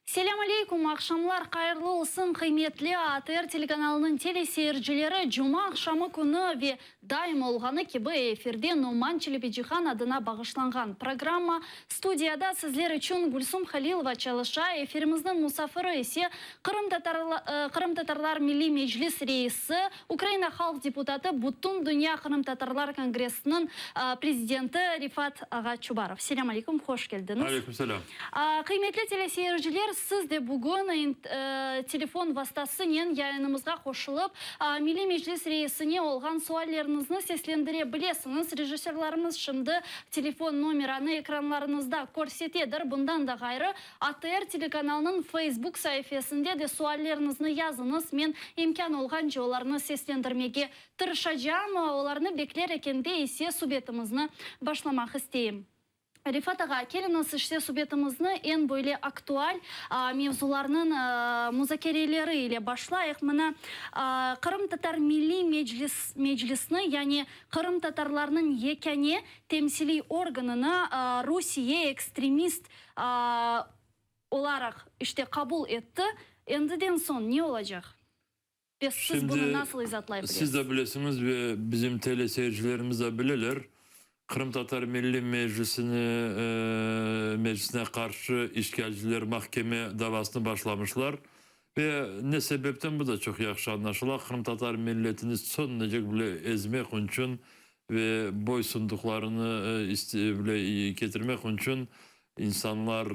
Selâm aleyküm, aqşamlar hayırlı olsun, qıymetli ATR telekanalınıñ teleseyircileri, cuma aqşamı künü ve daima olğanı kibi efirde Noman Çelebicihan adına bağışlanğan programma studiyada sizler içün Gülsum Halilova çalışa, efirimizniñ musafiri ise Qırımtatarlar Milliy Meclis reisi, Ukraina halq deputatı, Bütündünya qırımtatarlar kongressiniñ prezidenti Refat ağa Çubarov. Selâm aleyküm, hoş keldiñiz. Aleyküm selâm. Qıymetli teleseyirciler, siz de bugün telefon vastasınen yayınımızğa qoşulıp, Milliy Meclis reisine olğan sualleriñizni seslendire bilesiñiz. Rejissörlarımız şimdi telefon nomeranı ekranlarıñızda körsetedir. Bundan da ğayrı, ATR telekanalınıñ Facebook saifesinde de sualleriñizni yazıñız, men imkân olğance olarnı seslendirmege tırışacağım. Olarnı bekler ekende ise subetimizni başlamaq isteyim. Refat ağa, keliñiz işte subetimizni eñ böyle aktual mevzularnıñ muzakereleri ile başlayıq. Mına, Qırımtatar Milliy Meclis Meclisni, yani qırımtatarlarnıñ yekâne temsiliy organını Rusiye ekstremist olaraq işte qabul etti. Endiden soñ ne olacaq? Ve siz bunı nasıl izatlay bilesiz? Siz de bilesiñiz ve bizim teleseyircilerimiz de bileler, Qırımtatar Milliy Meclisini Meclisine qarşı işgalciler mahkeme davasını başlamışlar. Ve ne sebepten bu da çoq yahşı añlaşıla, qırımtatar milletini soñunacek bile ezmek içün ve boysunduqlarını bile ketirmek içün insanlar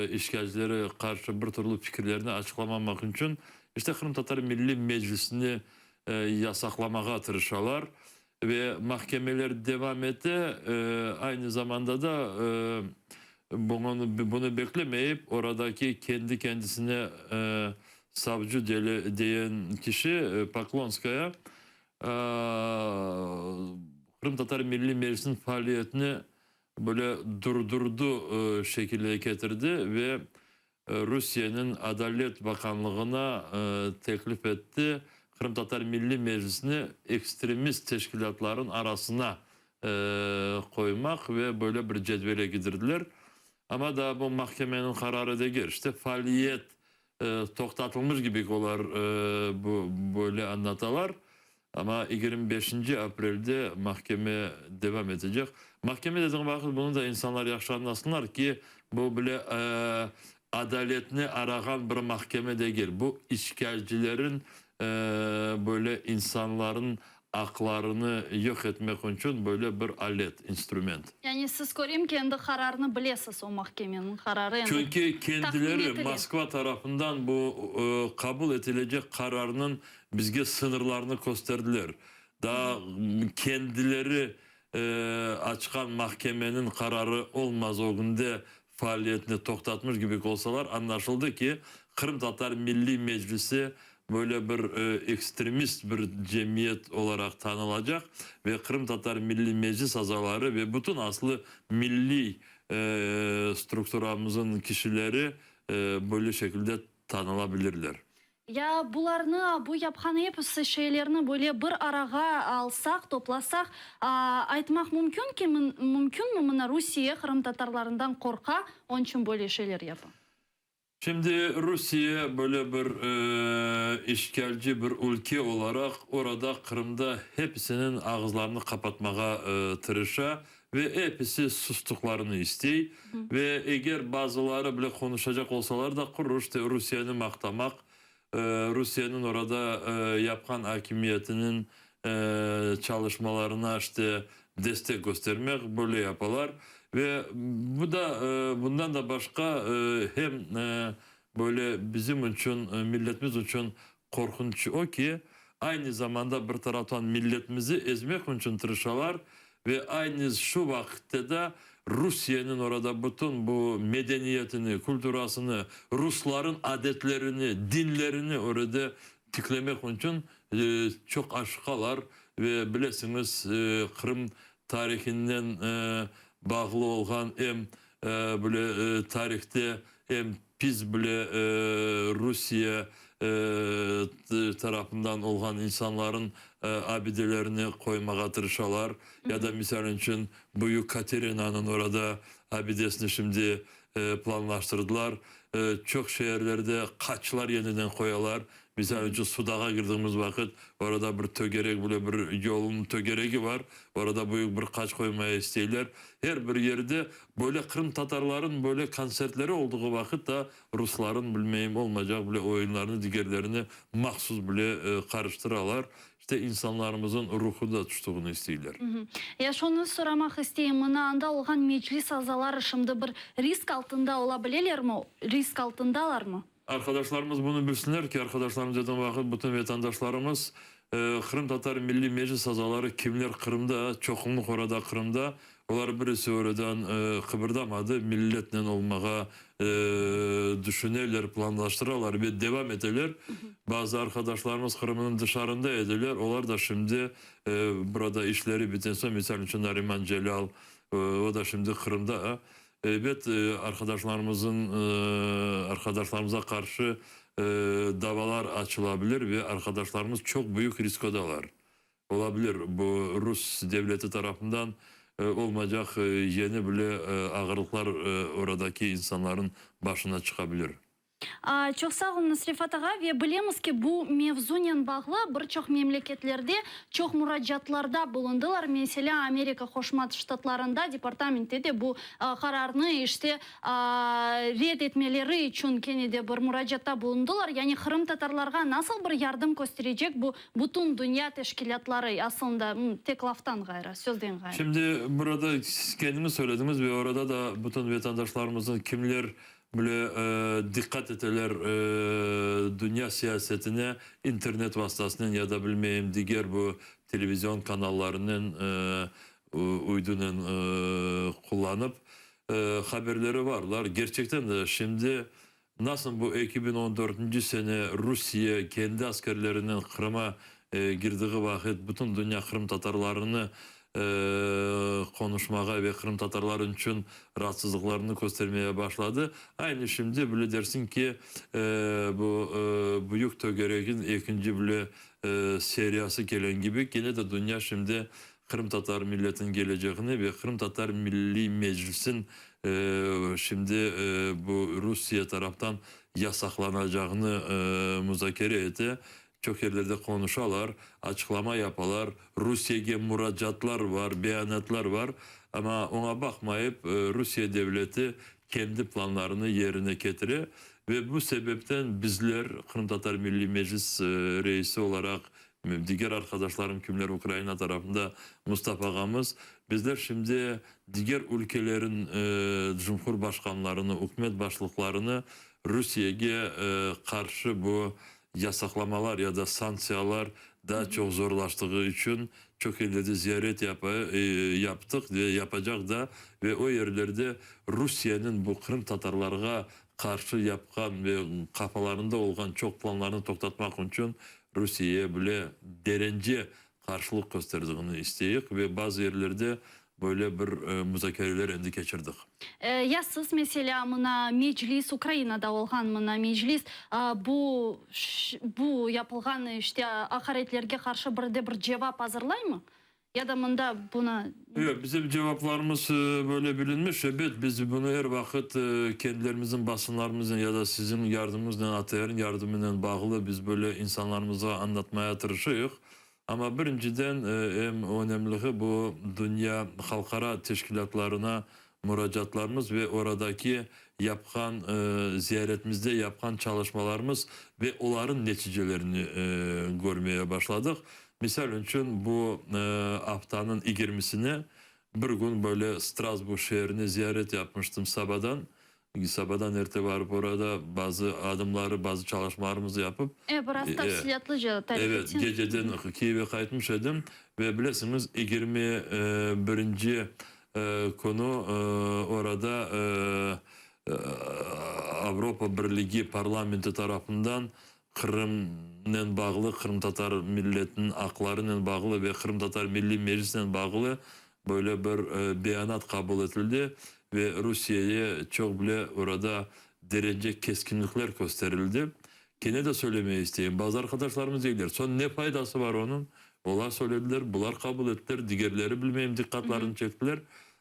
işgalcilere qarşı bir türlü fikirlerini açıqlamamaq içün işte Qırımtatar Milliy Meclisini yasaqlamağa tırışalar ve mahkemeler devam ete, aynı zamanda da bunı beklemeyip oradaki kendi kendisine savcı deyen kişi Poklonskaya Qırımtatar Milliy Meclisiniñ faaliyetini böyle durdurdı şekiline ketirdi ve Rusiyeniñ Adalet Bakanlığına teklif etti, Qırımtatar Milliy Meclisini ekstremist teşkilâtlarıñ arasına qoymaq ve böyle bir cedvele kidirdiler. Amma daa bu mahkemeniñ qararı degil. İşte faaliyet toqtatılmış kibi olar bu böyle añlatalar. Amma 25 aprelde mahkeme devam etecek. Mahkeme dediğim vaqıt bunı da insanlar yahşı añlasınlar ki, bu bile adaletni arağan bir mahkeme degil. Bu işgalcilerin böyle insanların aqlarını yoq etmek içün böyle bir alet, instrument. Yani siz körem ki, endi qararnı bilesiz, o mahkemeniñ qararı endi Çünki taqdim kendileri etile. Moskva tarafından bu qabul etilecek qararnıñ Bizge sıñırlarnı kösterdiler. Daa kendileri açqan mahkemeniñ qararı olmaz ögünde faaliyetini toqtatmış kibi olsalar, añlaşıldı ki, Qırımtatar Milliy Meclisi böyle bir ekstremist bir cemiyet olaraq tanılacaq ve Qırımtatar Milliy Meclis azaları ve bütün aslı milliy strukturamızın kişileri böyle şekilde tanılabilirler. Ya bularnı, bu yapqan episi şeylerni böyle bir arağa alsaq, toplasaq, aytmaq mümkün ki, mümkünmi, mına Rusiye qırımtatarlarından qorqa, onıñ içün böyle şeyler yapa? Şimdi Rusiye böyle bir işgalci bir ülke olaraq orada Qırımda hepisiniñ ağızlarını qapatmağa tırışa ve episi sustıqlarını istey ve eger bazıları bile qonuşacaq olsalar da qurur işte Rusiyeni maqtamaq, Rusiyeniñ orada yapqan akimiyetiniñ çalışmalarına işte destek köstermek böyle yapalar ve bu da bundan da başqa hem böyle bizim içün milletimiz içün Qorqunç o ki, aynı zamanda bir taraftan milletimizi ezmek içün tırışalar ve aynı şu vaqıtte da Rusiyeniñ orada bütün bu medeniyetini, kulturasını, rusların adetlerini, dinlerini orada tiklemek içün çoq aşıqalar ve bilesiñiz, Qırım tarihinden bağlı olğan em böyle tarihte em pis bile Rusiye tarafından olğan insanların abidelerini qoymağa tırışalar. Ya da, misal içün, Büyük Katerinanıñ orada abidesini şimdi. planlaştırdılar. Çoq şeerlerde qaçlar yeniden qoyalar. Misal içün, Sudağa kirdigimiz vaqıt, orada bir tögerek, böyle bir yolnıñ tögeregi bar, orada büyük bir qaç qoymaya isteyler. Her bir yerde böyle qırımtatarların böyle kontsertleri olduğı vaqıt da rusların, bilmeyim, olmaycaq bile oyunlarını, digerlerini mahsus bile qarıştıralar. İşte, insanlarımızın ruhu da tüştüğini isteyler. Ya şunı soramaq isteyim, mına anda olğan Meclis azaları şimdi bir risk altında ola bilelermi, risk altındalarmı? Arqadaşlarımız bunı bilsinler ki, arqadaşlarımız dedim vaqıt, bütün vetandaşlarımız, Qırımtatar Milliy Meclis azaları kimler Qırımda, çoqunluq orada Qırımda, olar birisi oradan qıbırdamadı, milletnen olmağa düşüneler, planlaştıralar ve devam eteler. Bazı arqadaşlarımız Qırımnıñ dışarında ediler, olar da şimdi burada işleri biten soñ, misal içün Nariman Celâl, o da şimdi Qırımda. Ebet, arqadaşlarımızın, arqadaşlarımıza qarşı davalar açıla bilir ve arqadaşlarımız çoq büyük riskodalar. Ola bilir, bu rus devleti tarafından olmaycaq yeni bile ağırlıqlar oradaki insanların başına çıqa bilir. Çoq sağ oluñız, Refat ağa. Ve bilemiz ki, bu mevzunen bağlı bir çoq memleketlerde çoq muracaatlarda bulundılar. Meselâ, Amerika Qoşma Ştatlarında departamentte de bu qararnı işte red etmeleri içün kene de bir muracaatta bulundılar. Yani qırımtatarlarğa nasıl bir yardım kösterecek bu bütün dünya teşkilâtları, aslında, tek laftan ğayrı, sözden ğayrı? Şimdi burada siz kendiñiz söylediñiz ve orada da bütün vatandaşlarımıznıñ kimler Bile diqqat eteler dünya siyasetine internet vastasınen ya da bilmeyim diger bu televizion kanallarınen uydunen qullanıp haberleri varlar. Gerçekten de şimdi nasıl bu 2014-nci sene Rusiye kendi askerlerinen Qırıma girdiği vaqıt bütün dünya qırımtatarlarını qonuşmağa ve qırımtatarlar içün raatsızlıqlarını köstermeye başladı. Aynı şimdi bile dersiñ ki, bu büyük tögeregin ekinci bile seriyası kelen kibi, kene de dünya şimdi qırımtatar milletiniñ keleceğini ve Qırımtatar Milliy Meclisin şimdi bu Rusiye taraftan yasaqlanacağını muzakere ete. Çoq yerlerde qonuşalar, açıqlama yapalar, Rusiyege muracaatlar var, beyanatlar var, amma oña baqmayıp, Rusiye devleti kendi planlarını yerine ketire ve bu sebepten bizler, Qırımtatar Milliy Meclis reisi olaraq, diger arqadaşlarım kimler Ukraina tarafında, Mustafa ağamız, bizler şimdi diger ülkelerin cumhurbaşqanlarını, ükümet başlıqlarını Rusiyege qarşı bu Yasaqlamalar ya da sanktsiyalar daa çoq zorlaştığı içün çoq yerlerde ziyaret yaptıq ve yapacaq da ve o yerlerde Rusiyeniñ bu qırımtatarlarğa qarşı yapqan ve qafalarında olğan çoq planlarını toqtatmaq içün Rusiyeye bile derence qarşılıq kösterdiğini isteyik ve bazı yerlerde böyle bir muzakereler endi keçirdik. Ya siz, meselâ, mına Meclis, Ukrainada olğan mına Meclis, bu, bu yapılğan, işte, aqaretlerge qarşı bir de bir cevap azırlaymı? Ya da mında bunı. Yoq, bizim cevaplarımız böyle bilinmiş. Ebet, biz bunı er vaqıt kendilerimizniñ basınlarımıznen ya da siziñ yardımıñıznen, ATRniñ yardımınen bağlı biz böyle insanlarımızğa añlatmaya tırışıyıq. Amma birinciden, eñ önemlisi bu dünya halqara teşkilâtlarına muracaatlarımız ve oradaki yapqan ziyaretimizde yapqan çalışmalarımız ve olarıñ neticelerini körmeye başladıq. Misal içün, bu aftanıñ yigirmisine bir kün böyle Strasburg şeerine ziyaret yapmıştım sabadan. Sabadan erte barıp orada bazı adımları, bazı çalışmalarımızı yapıp. E, biraz tafsilâtlıca tarif Evet, etseñ. geceden Kiyevge qaytmış edim ve bilesiñiz, 21-nci künü orada Avropa Birligi parlamenti tarafından Qırımnen bağlı, qırımtatar milletiniñ aqlarınen bağlı ve Qırımtatar Milliy Meclisinen bağlı böyle bir beyanat qabul etildi ve Rusiyeye çoq bile orada derece keskinlikler kösterildi. Kene de söylemeye isteyim, bazı arqadaşlarımız deyler, soñ ne faydası bar onıñ? Olar söylediler, bular qabul ettiler, digerleri bilmeyim diqqatlarını çektiler.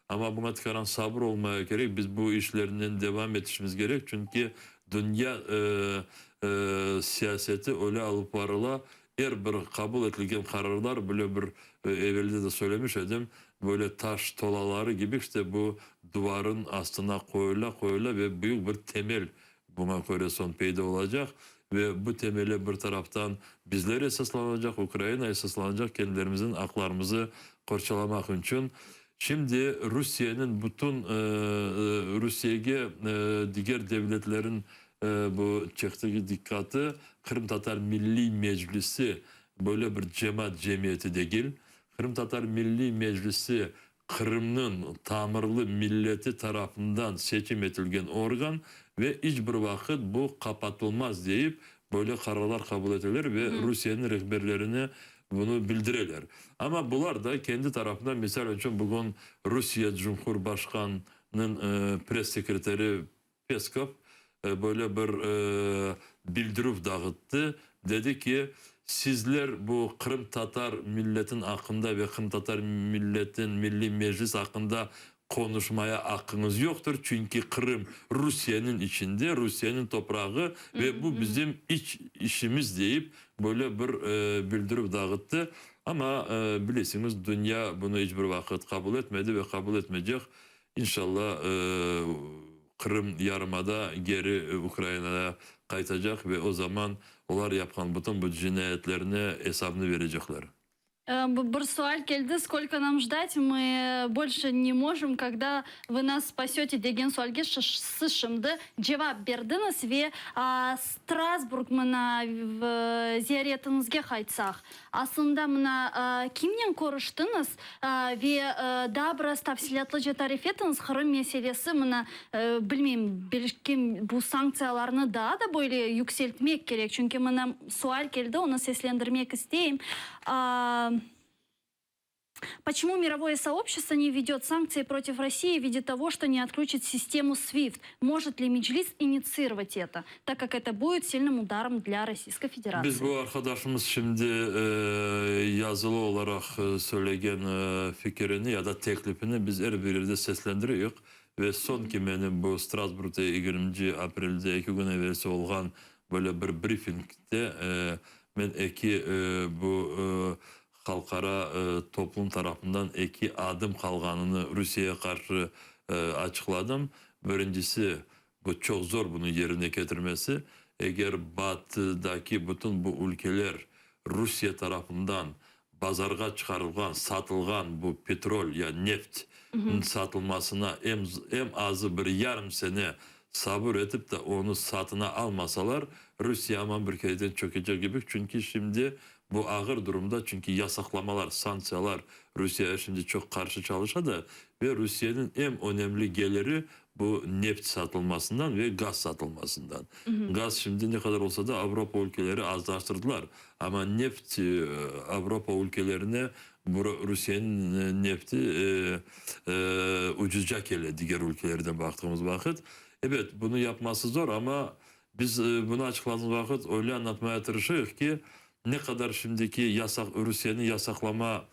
Amma buña tikaran sabır olmaya kerek, biz bu işlernen devam etişimiz kerek, çünki dünya siyaseti öyle alıp barıla, er bir qabul etilgen qararlar böyle bir, evelde de söylemiş edim, böyle taş tolaları kibi işte bu duvarın astına qoyula, qoyula ve büyük bir temel buña köre soñ peyda olacaq ve bu temele bir taraftan bizler esaslanacaq, Ukraina esaslanacaq kendilerimizniñ aqlarımızı qorçalamaq içün. Şimdi Rusiyeniñ bütün Rusiyege diger devletlerin bu çektigi diqqatı Qırımtatar Milliy Meclisi böyle bir cemaat cemiyeti degil. Qırımtatar Milliy Meclisi Qırımnıñ tamırlı milleti tarafından seçim etilgen organ ve iç bir vaqıt bu qapatılmaz deyip böyle qararlar qabul eteler ve Rusiyeniñ rehberlerine bunı bildireler. Amma bular da kendi tarafından, misal içün, bugün Rusiye Cumhurbaşqanınıñ press-sekreteri Peskov böyle bir bildirüv dağıttı, dedi ki, sizler bu qırımtatar milletin aqqında ve qırımtatar milletin Milliy Meclis aqqında qonuşmaya aqqıñız yoqtır, çünki Qırım Rusiyeniñ içinde, Rusiyeniñ toprağı ve bu bizim iç işimiz deyip böyle bir bildirüv dağıttı. Amma bilesiñiz, dünya bunı iç bir vaqıt qabul etmedi ve qabul etmeycek. İnşallah, Qırım yarımada geri Ukrainaya qaytacaq ve o zaman olar yapqan bütün bu cinayetlerine esabını berecekler. Bir sual keldi, Skolko nam jdat, mı bolşe ne mojım, kogda vı nas spasete degen sualge siz şimdi cevap berdiñiz ve Strasburg mına ziyaretiñizge qaytsaq, Aslında mına kimnen körüştiñiz ve daa biraz tafsilâtlıca tarif etiñiz, Qırım meselesi mına, bilmeyim, belki bu sanktsiyalarnı daa da böyle yükseltmek kerek, çünki mına sual keldi, onı seslendirmek isteyim. Почему мировое сообщество не введет санкции против России в виде того, что не отключит систему SWIFT? Может ли Меджлис инициировать это, так как это будет сильным ударом для Российской Федерации? Biz bu arqadaşımız şimdi yazılı olaraq söylegen fikirini ya da teklifini biz er bir yerde seslendiriyik ve soñki menim bu Strasburgda yigirminci aprelde eki kün evelsi olğan böyle bir brifingde men eki bu Halqara toplum tarafından eki adım qalğanını Rusiyege qarşı açıqladım. Birincisi, bu çoq zor bunı yerine ketirmesi, eger Batıdaki bütün bu ülkeler Rusiye tarafından bazarğa çıqarılğan, satılğan bu petrol ya neft satılmasına em em azı bir yarım sene sabır etip de onı satına almasalar, Rusiye aman bir kereden çökecek kibi, çünki şimdi Bu ağır durumda, çünki yasaqlamalar, sanktsiyalar Rusiyaya şimdi çoq qarşı çalışa da ve Rusiyeniñ eñ önemli geliri bu neft satılmasından ve gaz satılmasından. Gaz şimdi ne qadar olsa da Avropa ülkeleri azlaştırdılar, amma neft Avropa ülkelerine Rusiyeniñ nefti ucuzca kele diger ülkelerden baqtığımız vaqıt. Ebet, bunı yapması zor, amma Biz bunı açıqladığımız vaqıt öyle añlatmaya tırışayıq ki, ne qadar şimdiki yasaq, Rusiyeniñ yasaqlama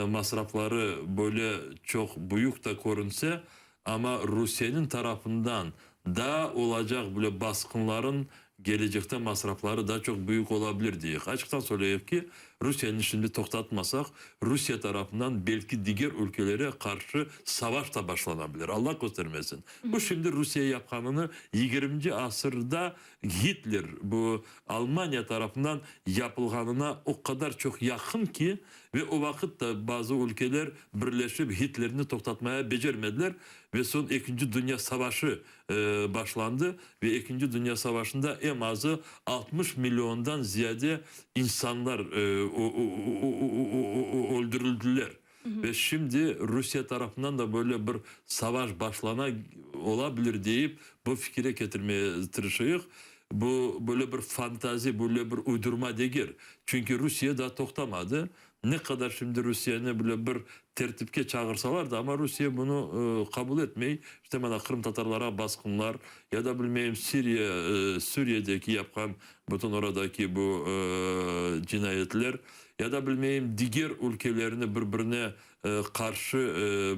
masrafları böyle çoq büyük da körünse, amma Rusiyeniñ tarafından daa olacaq böyle basqınların gelecekte masrafları da çoq büyük ola bilir deyik. Açıqtan söyleyik ki, Rusiyeni şimdi toqtatmasaq, Rusiye tarafından belki diger ülkelere qarşı savaş da başlana bilir. Allah köstermesin. Bu şimdi Rusiye yapqanını yigirminci asırda Gitler, bu Almaniya tarafından yapılğanına o qadar çoq yaqın ki, ve o vaqıt da bazı ülkeler birleşip Gitlerni toqtatmaya becermediler ve soñ Ekinci dünya savaşı başlandı ve Ekinci dünya savaşında eñ azı 60 milliondan ziyade insanlar öldürildiler. Ve şimdi Rusiye tarafından da böyle bir savaş başlana ola bilir deyip bu fikire ketirmeye tırışıyıq. Bu böyle bir fantazi, böyle bir uydurma degil. Çünki Rusiye daa toqtamadı. Ne qadar şimdi Rusiyeni bile bir tertipke çağırsalar da, amma Rusiye bunı qabul etmey. İşte mana qırımtatarlara basqınlar ya da bilmeyim Siriya, Suriyedeki yapqan bütün oradaki bu cinayetler ya da bilmeyim diger ülkelerni bir-birine qarşı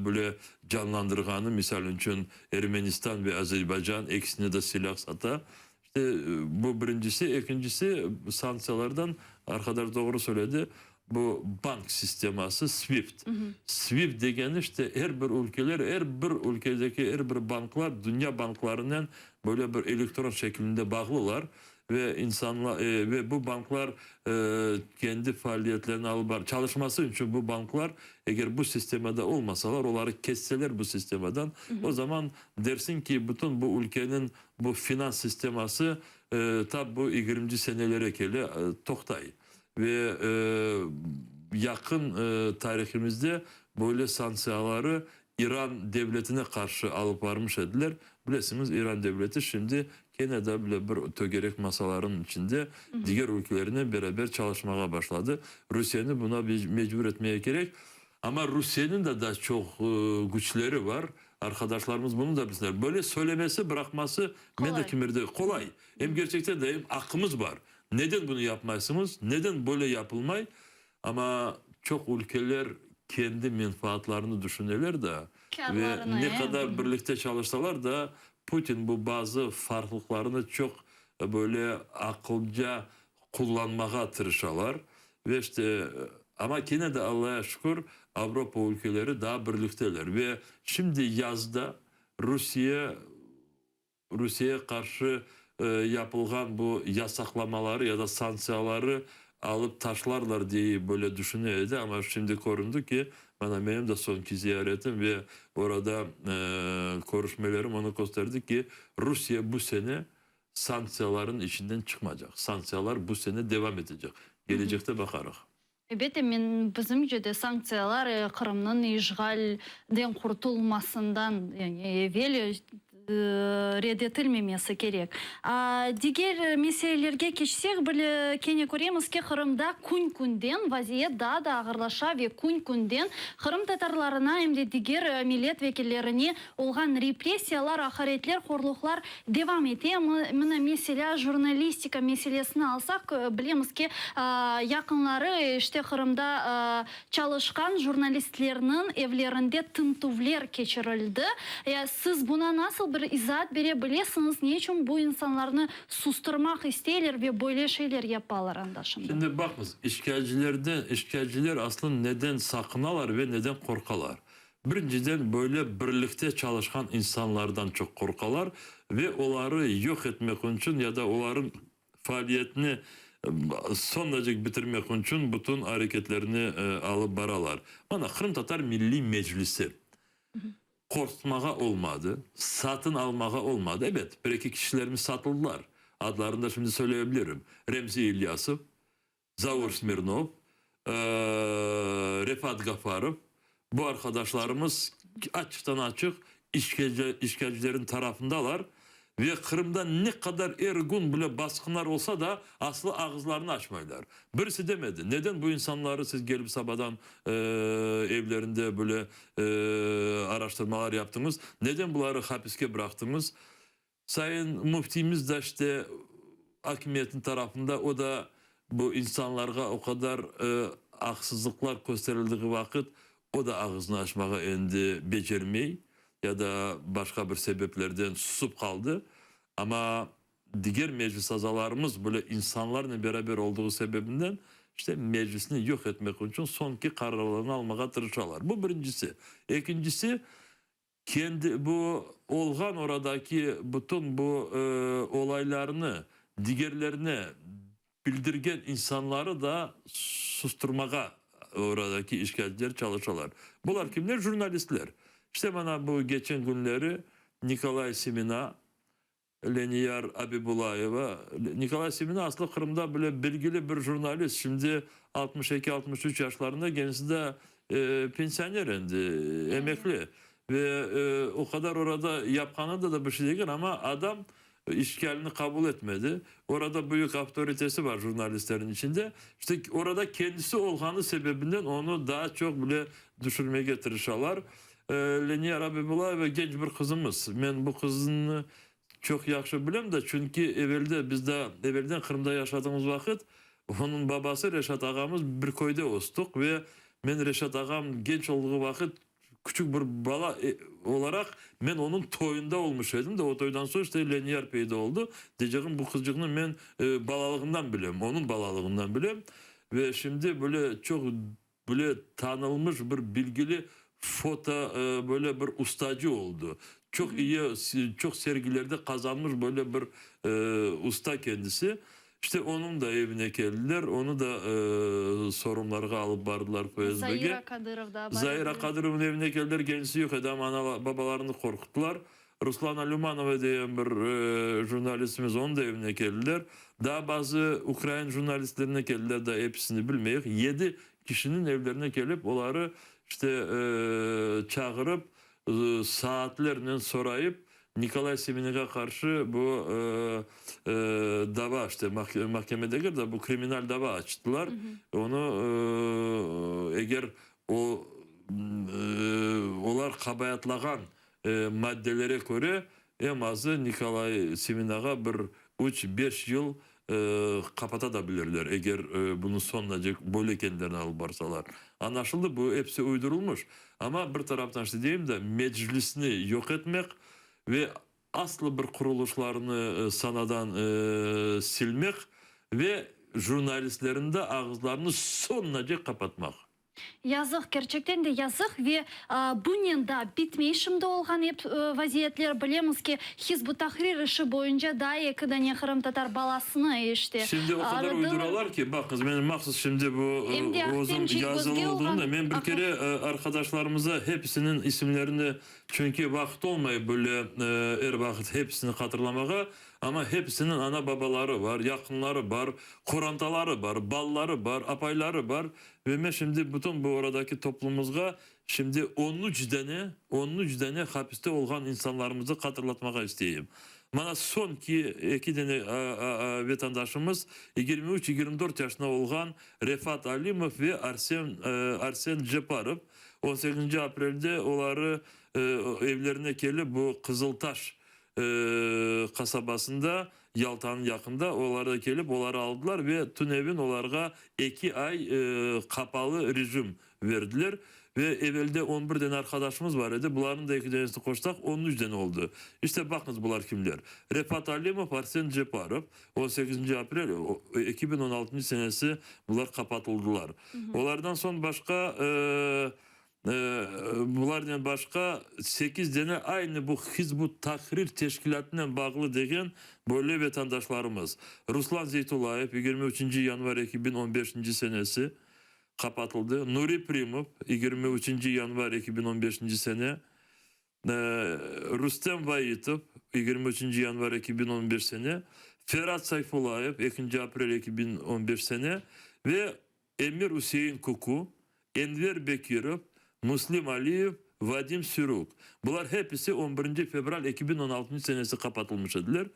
bile canlandırğanı, misal içün Ermenistan ve Azerbaycan ekisine de silâh sata. İşte bu birincisi. Ekincisi, sanktsiyalardan, arqadaş doğru söyledi, bu bank sisteması SWIFT. SWIFT degeni işte er bir ülkeler, er bir ülkedeki er bir banklar dünya banklarınen böyle bir elektron şeklinde bağlılar ve insanlar ve bu banklar kendi faaliyetlerini alıp bar çalışması içün bu banklar eger bu sistemada olmasalar, oları kesseler bu sistemadan, o zaman dersiñ ki, bütün bu ülkeniñ Bu finans sisteması tap bu yigirminci senelere kele toqtay. Ve yaqın tarihimizde böyle sanktsiyaları İran devletine qarşı alıp barmış ediler. Bilesiñiz, İran devleti şimdi kene de bile bir tögerek masalarınıñ içinde diger ülkelernen beraber çalışmağa başladı. Rusiyeni buna mecbur etmege kerek. Amma Rusiyeniñ de daa çoq küçleri bar. Arqadaşlarımız bunı da bilsinler. Böyle söylemesi, bıraqması men de kimerde qolay. Em kerçekten de em aqqımız bar. Neden bunı yapmaysıñız? Neden böyle yapılmay? Amma çoq ülkeler kendi menfaatlarını düşüneler da ve ne qadar birlikte çalışsalar da, Putin bu bazı farqlıqlarını çoq böyle aqılca qullanmağa tırışalar. Ve işte, amma kene de Allaya şükür, Avropa ülkeleri daa birlikteler. Ve şimdi yazda Rusiye, Rusiyeye qarşı yapılğan bu yasaqlamaları ya da sanktsiyaları alıp taşlarlar diye böyle düşüne edi, amma şimdi köründi ki, mana menim de soñki ziyaretim ve orada körüşmelerim onı kösterdi ki, Rusiye bu sene Sanktsiyaların içinden çıqmacaq. Sanktsiyalar bu sene devam etecek. Gelecekte baqarıq. Elbette, men, bizimce de sanktsiyalar Qırımnıñ işğalden qurtulmasından, yani evel red etilmemesi kerek. Diger meselelerge keçsek bile, kene köremiz ki, Qırımda kün-künden vaziyet daa da ağırlaşa ve kün-künden qırımtatarlarına em de diger millet vekillerine Olğan repressiyalar, aqaretler, horluqlar devam ete. Mına, meselâ, jurnalistika meselesini alsaq, bilemiz ki, yaqınları, işte, Qırımda çalışqan jurnalistlerniñ evlerinde tintüvler keçirildi. Siz buna nasıl bir izaat bere bilesiñiz, ne içün bu insanlarnı sustırmaq isteyler ve böyle şeyler yapalar anda şimdi? Şimdi baqıñız, işğalcilerden, işğalciler aslında neden saqınalar ve neden qorqalar? Birinciden, böyle birlikte çalışqan insanlardan çoq qorqalar ve oları yoq etmek içün ya da olarıñ faaliyetini soñunacek bitirmek içün bütün areketlerni alıp baralar. Mana, Qırımtatar Milliy Meclisi qorqutmağa olmadı, satın almağa olmadı. Ebet, bir-eki kişilerimiz satıldılar, adlarını da şimdi söyleyebilirim, Remzi İlyasov, Zaur Smirnov, Refat Gafarov, bu arqadaşlarımız açıqtan-açıq işğalcilerniñ tarafındalar ve Qırımda ne qadar er gün bile basqınlar olsa da, aslı ağızlarını açmaylar. Birisi demedi, neden bu insanları siz gelip sabadan evlerinde böyle araştırmalar yaptıñız, neden buları hapiske bıraqtıñız? Sayın Müftiyimiz de işte akimiyetniñ tarafında, o da bu insanlarğa o qadar aqsızlıqlar kösterildiği vaqıt, o da ağızını açmağa endi becermey ya da başqa bir sebeplerden susıp qaldı. Amma diger meclis azalarımız böyle insanlarnen beraber olduğı sebebinden işte meclisni yoq etmek içün soñki qararlarnı almağa tırışalar. Bu birincisi. Ekincisi, Kendi bu olğan oradaki bütün bu olaylarnı digerlerine bildirgen insanları da susturmağa oradaki işğalciler çalışalar. Bular kimler? Jurnalistler. İşte mana bu geçen künleri Nikolay Semena, Leniyar Abibulayeva, Nikolay Semena aslı Qırımda bile belgili bir jurnalist, şimdi 62, 63 yaşlarında, kendisi de pensioner endi, emekli. Ve o qadar orada yapqanı da bir şey degil, amma adam. İşgalini qabul etmedi. Orada büyük avtoritesi bar jurnalistlerin içinde. İşte orada kendisi olğanı sebebinden onı daa çoq bile düşürmege tırışalar. Leniyar Abibulayeva genç bir qızımız. Men bu qıznı çoq yahşı bilem de, çünki evelde biz daa evelden Qırımda yaşadığımız vaqıt onıñ babası Reşat ağamız bir köyde östük ve men Reşat ağam genç olduğı vaqıt Küçük bir bala olaraq men onıñ toyunda olmuş edim de, o toydan soñ işte Leniyar peyda oldı. Deycegim, bu qızcıqnı men balalığından bilem, onıñ balalığından bilem. Ve şimdi böyle çoq böyle tanılmış bir bilgili foto böyle bir ustacı oldı. Çoq iyi, çoq sergilerde qazanmış böyle bir usta kendisi. İşte onıñ da evine keldiler, onı da sorumlarğa alıp bardılar FSBge. Zair Akadırov da bar edi. Zair Akadırovnıñ evine keldiler, kendisi yoq edi, amma ana, babalarını qorquttılar. Ruslana Lümanova degen bir jurnalistimiz, onıñ da evine keldiler. Daa bazı ukrain jurnalistlerine keldiler, daa episini bilmeyik. Yedi kişiniñ evlerine kelip, oları işte çağırıp, saatlernen sorayıp, Nikolay Semenega qarşı bu dava, işte, mahkeme degil de, bu kriminal dava açtılar. Onı, eger o, olar qabayatlağan maddelere köre, eñ azı Nikolay Semenağa bir üç, beş yıl qapata da bilirler, eger bunı soñunacek böyle kendilerini alıp barsalar. Añlaşıldı, bu episi uydurılmış. Amma bir taraftan, işte deyim de, Meclisni yoq etmek ve aslı bir qurulışlarnı sanadan silmek ve jurnalistlerniñ de ağızlarını soñunacek qapatmaq. Yazıq, kerçekten de yazıq ve bunen da bitmey şimdi olğan ep vaziyetler. Bilemiz ki, Hizb ut-Tahrir işi boyunca daa eki dane qırımtatar balasını işte Şimdi o qadar aradılar. uyduralar ki, baqıñız, men mahsus şimdi bu Em de özüm Ahtem yazılı Çiygozge olduğını olğan da, men bir kere arqadaşlarımıza hepisiniñ isimlerini, çünki vaqıt olmay böyle er vaqıt hepisini hatırlamağa, Amma hepisiniñ ana-babaları bar, yaqınları bar, qorantaları bar, balaları bar, apayları bar. Ve men şimdi bütün bu oradaki toplumımızğa şimdi on üç dane, on üç dane hapiste olğan insanlarımızı hatırlatmağa isteyim. Mana soñki eki dane vetandaşımız, 23, 24 yaşında olğan Refat Alimov ve Arsen, Arsen Ceparov. On sekizinci aprelde oları evlerine kelip bu Qızıltaş qasabasında, Yaltanıñ yaqında, olar da kelip, oları aldılar ve tünevin olarğa eki ay qapalı rejim berdiler. Ve evelde on bir dene arqadaşımız bar edi, bularnıñ da eki denesini qoşsaq, on üç dene oldı. İşte, baqıñız, bular kimler, Refat Alimov, Arsen Ceparov, on sekizinci aprel 2016 senesi bular qapatıldılar. Olardan soñ başqa Bularnen başqa sekiz dene aynı bu Hizb ut-Tahrir teşkilâtınen bağlı degen böyle vetandaşlarımız, Ruslan Zeytullayev, 23 yanvar 2015 senesi qapatıldı, Nuri Primov, 23 yanvar 2015 sene, Rustem Vaitov, 23 yanvar 2015 sene, Ferat Sayfullayev, 2 aprel 2015 sene ve Emir Üsein Kuku, Enver Bekirov, Müslim Aliyev, Vadim Siruk. Bular hepisi on birinci fevral 2016 senesi qapatılmış ediler.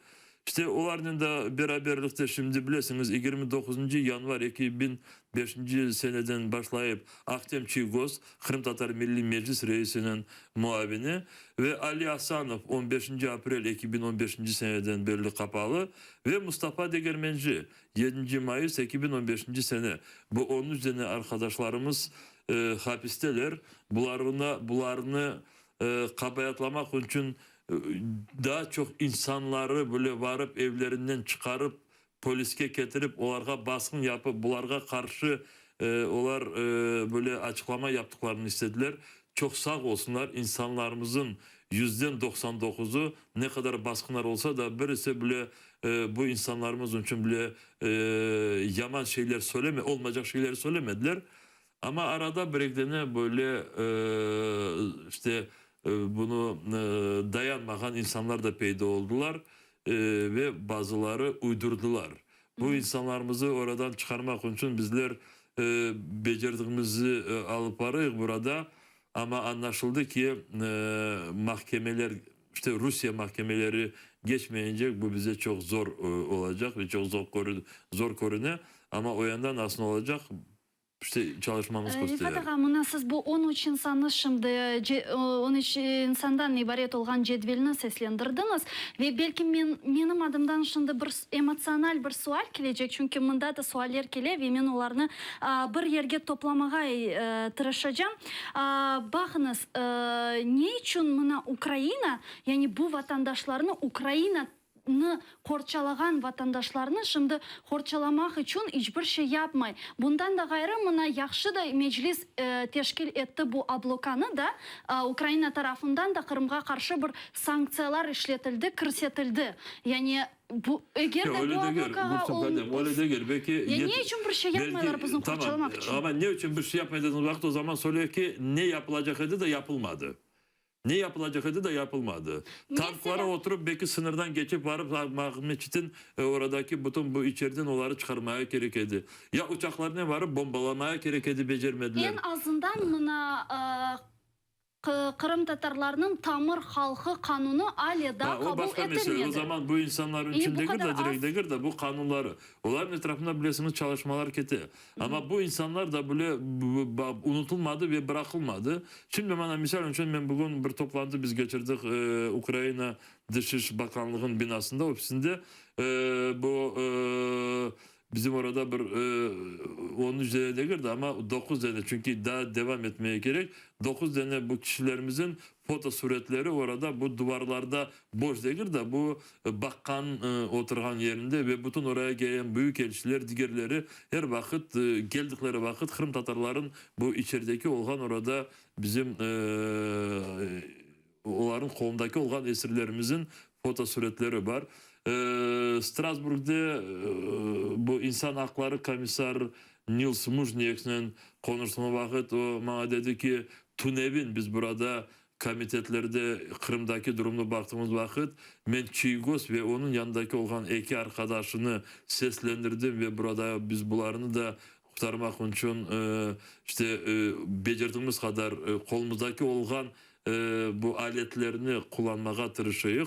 İşte, olarnen da beraberlikte şimdi bilesiñiz, 29 yanvar 2005 seneden başlayıp Ahtem Çiygoz, Qırımtatar Milliy Meclis reisiniñ muavini, ve Ali Asanov, on beşinci aprel 2015 seneden berli qapalı, ve Mustafa Degermenci, Yedinci mayıs 2015 sene. Bu on üç dene arqadaşlarımız hapisteler. Bularına, bularnı qabaatlamaq içün daa çoq insanları bile varıp evlerinden çıqarıp, poliske ketirip, olarğa basqın yapıp, bularğa qarşı olar böyle açıqlama yaptıqlarını istediler. Çoq sağ olsunlar, insanlarımızın yüzden 99-ı ne qadar basqınlar olsa da, birisi bile bu insanlarımız içün bile yaman şeyler söyleme, olmaycaq şeyler söylemediler. Amma arada bir eki dane böyle işte bunı dayanmağan insanlar da peyda oldılar ve bazıları uydurdılar. Bu insanlarımızı oradan çıqarmaq içün bizler becerdigimizi alıp barayıq burada, amma añlaşıldı ki, mahkemeler, işte Rusiye mahkemeleri. Geçmeyecek, bu bize çoq zor olacaq ve çoq zor körüne, amma o yanda nasıl olacaq, işte çalışmamız kösterir. Refat ağa, mına siz bu 13 insannı şimdi, 13 insandan ibaret olğan cedvelni seslendirdiñiz ve belki men, menim adımdan şimdi bir emotsional bir sual kelecek, çünki mında da sualler kele ve men olarnı bir yerge toplamağa tırışacam. Baqıñız, ne içün mına Ukraina, yani bu vatandaşlarnı Ukraina nı qorçalağan vatandaşlarnı şimdi qorçalamaq içün iç bir şey yapmay. Bundan da ğayrı, mına yahşı da Meclis teşkil etti bu ablokanı da, Ukraina tarafından da Qırımğa qarşı bir sanktsiyalar işletildi, kirsetildi. Yani bu, eger de Öyle bu degil, ablokağa Gülsüm qadem, öyle degil. Belki Ya ne içün bir şey yapmaylar bizni tamam, qorçalamaq içün? Amma ne içün bir şey yapmay dediğiniz vaqıt, o zaman söyleyik ki, ne yapılacaq edi de yapılmadı. Ne yapılacaq edi de yapılmadı. Mesela? Tanklara oturıp belki sıñırdan keçip varıp Aqmescitten oradaki bütün bu içeriden oları çıqarmaya kerek edi. Ya uçaqlarnen varıp bombalamaya kerek edi, becermediler. Eñ azından mına qırımtatarlarnıñ tamır halqı qanunı ale daa Ha, o qabul başqa mesele. O etilmedi. zaman bu insanların Yani içün bu degil qadar de direkt az. degil de bu qanunları. Oların etrafında bilesiñiz çalışmalar kete. Amma bu insanlar da bile unutılmadı ve bıraqılmadı. Şimdi mana misal içün men bugün bir toplantı biz keçirdik Ukraina Dış iş bakanlığınıñ binasında, ofisinde. Bu bizim orada bir 13 dene degil de, amma 9 dene, çünki daa devam etmege kerek, 9 dene bu kişilerimizin fotosuretleri orada bu duvarlarda boş degil de, bu baqqan oturğan yerinde ve bütün oraya gelen büyükelçiler, digerleri er vaqıt keldikleri vaqıt qırımtatarların bu içerideki olğan orada bizim olarnıñ qolundaki olğan esirlerimizin fotosuretleri bar. Strasburgde bu insan aqları komissar Nils Mujniyeksnen qonuştığım vaqıt o maña dedi ki, tünevin biz burada komitetlerde Qırımdaki durumnı baqtığımız vaqıt men Çiygoz ve onıñ yanındaki olğan eki arqadaşını seslendirdim ve burada biz bularnı da qurtarmaq içün işte becerdigimiz qadar qolumızdaki olğan bu aletlerni qullanmağa tırışayıq.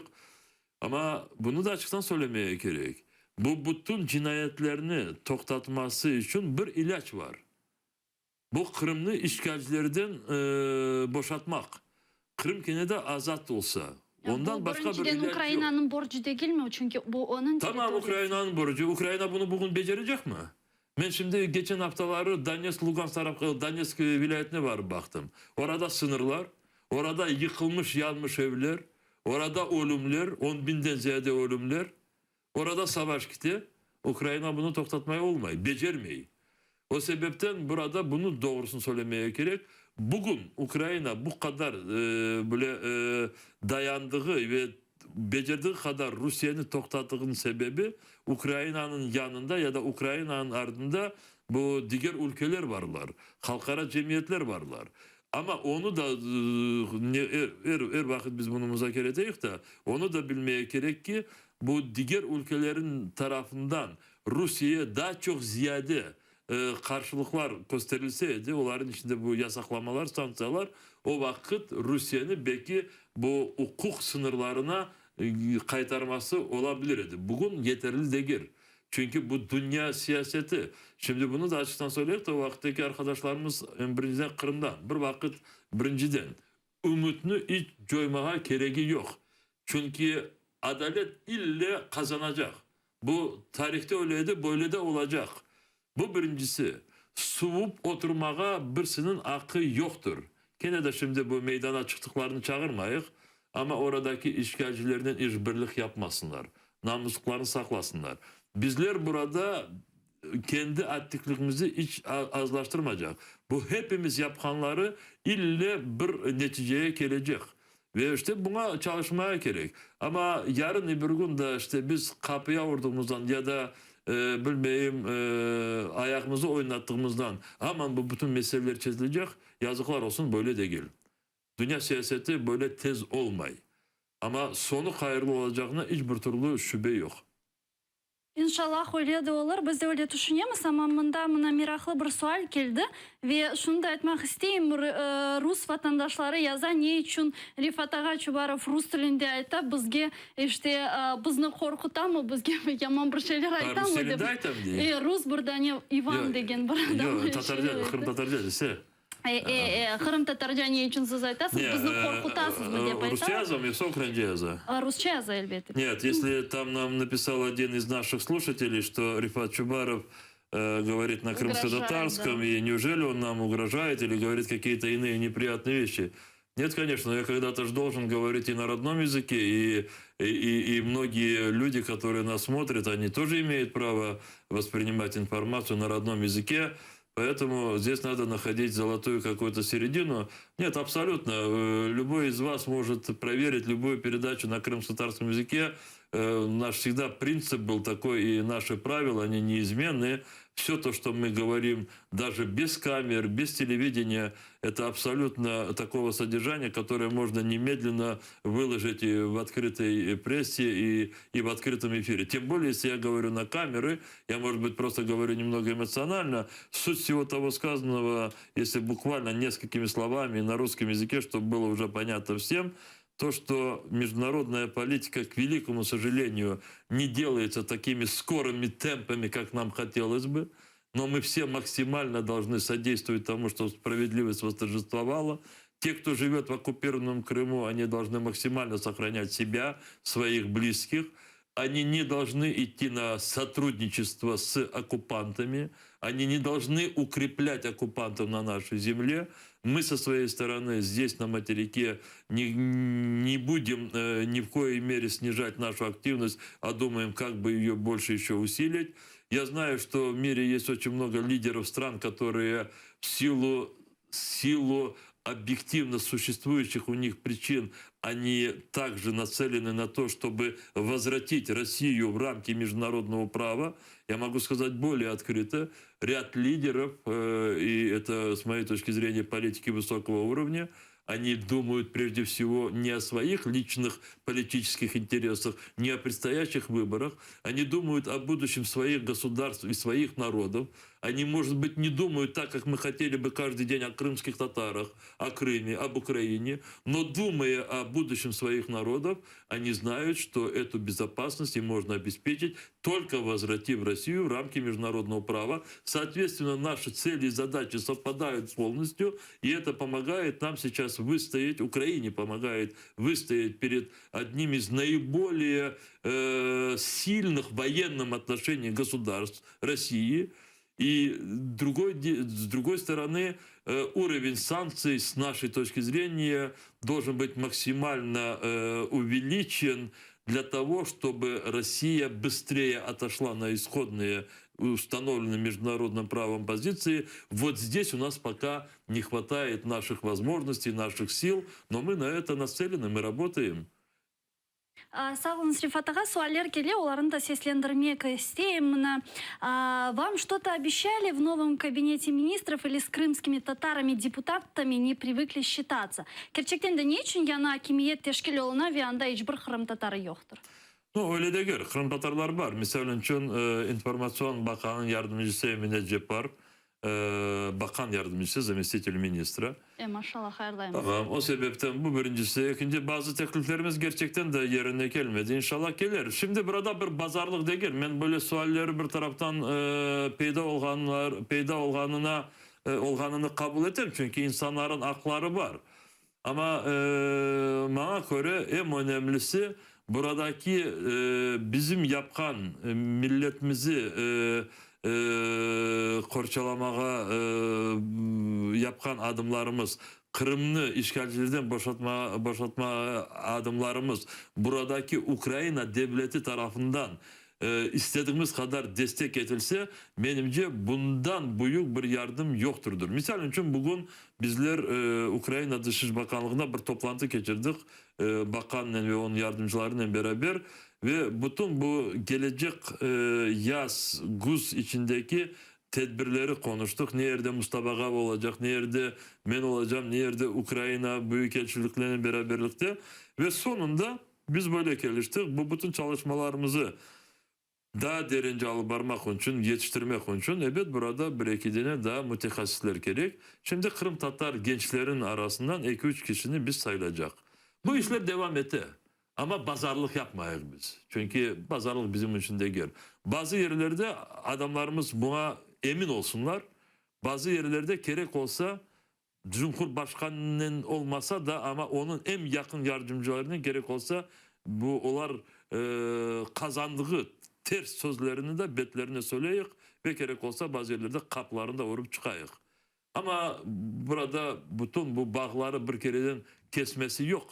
Amma bunı da açıqtan söylemege kerek, bu bütün cinayetlerni toqtatması içün bir ilâc bar. Bu Qırımnı işğalcilerden boşatmaq. Qırım kene de azat olsa. Ondan Bu başqa bir birinciden ilâc yoq. Ukrainanıñ borcu degilmi? Çünki bu onıñ Tamam, territoriyası. Ukrainanıñ borcu. Ukraina bunı bugün becerecekmi? Men şimdi geçen aftaları Donetsk, Lugansk tarafqa, Donetsk vilâyetine barıp baqtım. Orada sıñırlar, orada yıqılmış, yanmış evler, orada ölümler, on biñden ziyade ölümler. Orada savaş kite, Ukraina bunı toqtatmay olmay, becermey. O sebepten burada bunı doğrusını söylemege kerek, bugün Ukraina bu qadar böyle dayandığı ve becerdiği qadar Rusiyeni toqtatığınıñ sebebi, Ukrainanıñ yanında ya da Ukrainanıñ ardında bu diger ülkeler barlar, halqara cemiyetler barlar. Amma onı da, er, er vaqıt biz bunı muzakere eteyik de, onı da bilmege kerek ki, bu diger ülkelerin tarafından Rusiyeye daa çoq ziyade qarşılıqlar kösterilse edi, oların içinde bu yasaqlamalar, sanktsiyalar, o vaqıt Rusiyeni belki bu uquq sıñırlarına qaytarması ola bilir edi. Bugün yeterli degil. Çünki bu dünya siyaseti. Şimdi bunı da açıqtan söyleyik de, o vaqıttaki arqadaşlarımız, em birinciden Qırımdan, bir vaqıt birinciden ümütni iç coymağa keregi yoq. Çünki adalet ille qazanacaq. Bu tarihte öyle edi, böyle de olacaq. Bu birincisi. Suvup oturmağa birisiniñ aqqı yoqtır. Kene de şimdi bu meydana çıqtıqlarını çağırmayıq, amma oradaki işğalcilernen işbirlik yapmasınlar, namuslıqlarını saqlasınlar. Bizler burada kendi aktivligimizi iç azlaştırmacaq. Bu hepimiz yapqanları ille bir neticeye kelecek. Ve işte buña çalışmaya kerek. Amma yarın öbür kün da işte biz qapıya urduğımızdan ya da bilmeyim ayağımızı oynattığımızdan aman bu bütün meseleler çezilecek, yazıqlar olsun böyle degil. Dünya siyaseti böyle tez olmay. Amma soñu hayırlı olacağına iç bir türlü şübe yoq. İnşallah öyle de olur, biz de öyle tüşünemiz, amma mında mına meraqlı bir sual keldi ve şunı da aytmaq isteyim, rus vatandaşları yaza, ne içün Refat ağa Çubarov rus tilinde ayta, bizge işte bizni qorqutamı, bizge yaman bir şeyler aytamı Rus dep. tilinde aytam dey? E, rus bir dane İvan degen bir adam Yoq, öyle tatarca, şeyler ayta. qırımtatarca dese. E, e, e, qırımtatarca ne içün siz aytasız, bizni qorqutasızmı dep aytalar. Rusça yazamı yoqsa ukraince yaza? Rusça yaza, elbette. Нет, если там нам написал один из наших слушателей, что Рифат Чубаров говорит на крымско-татарском, да. и неужели он нам угрожает или говорит какие-то иные неприятные вещи? Нет, конечно, я когда-то же должен говорить и на родном языке, и, и, и многие люди, которые нас смотрят, они тоже имеют право воспринимать информацию на родном языке. Поэтому здесь надо находить золотую какую-то середину. Нет, абсолютно. Любой из вас может проверить любую передачу на крымско-татарском языке. Наш всегда принцип был такой, и наши правила, они неизменны. Все то, что мы говорим, даже без камер, без телевидения, это абсолютно такого содержания, которое можно немедленно выложить и в открытой прессе, и, и в открытом эфире. Тем более, если я говорю на камеры, я, может быть, просто говорю немного эмоционально. Суть всего того сказанного, если буквально несколькими словами на русском языке, чтобы было уже понятно всем, то, что международная политика, к великому сожалению, не делается такими скорыми темпами, как нам хотелось бы, но мы все максимально должны содействовать тому, чтобы справедливость восторжествовала. Те, кто живет в оккупированном Крыму, они должны максимально сохранять себя, своих близких. Они не должны идти на сотрудничество с оккупантами, они не должны укреплять оккупантов на нашей земле. Мы со своей стороны здесь, на материке, не, не будем э, ни в коей мере снижать нашу активность, а думаем, как бы ее больше еще усилить. Я знаю, что в мире есть очень много лидеров стран, которые в силу, силу объективно существующих у них причин, они также нацелены на то, чтобы возвратить Россию в рамки международного права. Я могу сказать более открыто, ряд лидеров, э, и это, с моей точки зрения, политики высокого уровня, они думают прежде всего не о своих личных политических интересах, не о предстоящих выборах. Они думают о будущем своих государств и своих народов. Они, может быть, не думают так, как мы хотели бы каждый день о крымских татарах, о Крыме, об Украине, но думая о будущем своих народов, они знают, что эту безопасность им можно обеспечить, только возвратив Россию в рамки международного права. Соответственно, наши цели и задачи совпадают полностью, и это помогает нам сейчас выстоять, Украине помогает выстоять перед одним из наиболее э, сильных в военном отношении государств России. И другой, с другой стороны, э, уровень санкций, с нашей точки зрения, должен быть максимально э, увеличен для того, чтобы Россия быстрее отошла на исходные установленные международным правом позиции. Вот здесь у нас пока не хватает наших возможностей, наших сил, но мы на это нацелены, мы работаем. Sağ oluñız, Refat ağa, sualler kele, olarnı da seslendirmek isteyim. Mına, вам что-то обещали в новом кабинете министров или с крымскими татарами депутатами не привыкли считаться? Kerçekten de ne içün yañı akimiyet teşkil oluna ve anda iç bir qırımtatarı yoqtır? Ну, öyle degil. Qırımtatarlar bar. Misal içün e, informatsion baqanıñ yardımcısı Emine Ceppar, e, baqan yardımcısı, заместитель министра. E, maşallah, hayırlaymız. Tamam, o sebepten bu birincisi. Ekinci, bazı tekliflerimiz gerçekten de yerine kelmedi. İnşallah kelir. Şimdi burada bir bazarlıq degil. Men böyle sualleri bir taraftan e, peyda olğanlar, peyda olğanına e, olğanını qabul etem. Çünki insanların aqları bar. Amma e, maña köre eñ önemlisi buradaki e, bizim yapqan e, milletimizi e, e, qorçalamağa e, yapqan adımlarımız, Qırımnı işğalcilerden boşatma, boşatma adımlarımız, buradaki Ukraina devleti tarafından e, istediğimiz qadar destek etilse, menimce bundan büyük bir yardım yoqtırdır. Misal içün bugün bizler e, Ukraina Tış Bakanlığında bir toplantı keçirdik, e, baqannen ve onıñ yardımcılarınen beraber ve bütün bu kelecek e, yaz, küz içindeki tedbirleri qonuştıq. Ne yerde Mustafa ağa olacaq, ne yerde men olacağım, ne yerde Ukraina büyükelçiliklerinen beraberlikte. Ve soñunda biz böyle keliştik. Bu bütün çalışmalarımızı Daa derence alıp barmaq içün, yetiştirmek içün, ebet, burada bir-eki dene daa mütehassisler kerek. Şimdi qırımtatar gençleriniñ arasından eki-üç kişini biz saylacaq. Bu işler devam ete. Amma bazarlıq yapmayıq biz. Çünki bazarlıq bizim içün degil. Bazı yerlerde adamlarımız buña emin olsunlar, bazı yerlerde kerek olsa, Cumhurbaşqanınen olmasa da, amma onıñ eñ yaqın yardımcılarınen kerek olsa, bu olar qazandığı ters sözlerini de betlerine söyleyik ve kerek olsa bazı yerlerde qapılarını da urıp çıqayıq. Amma burada bütün bu bağları bir kereden kesmesi yoq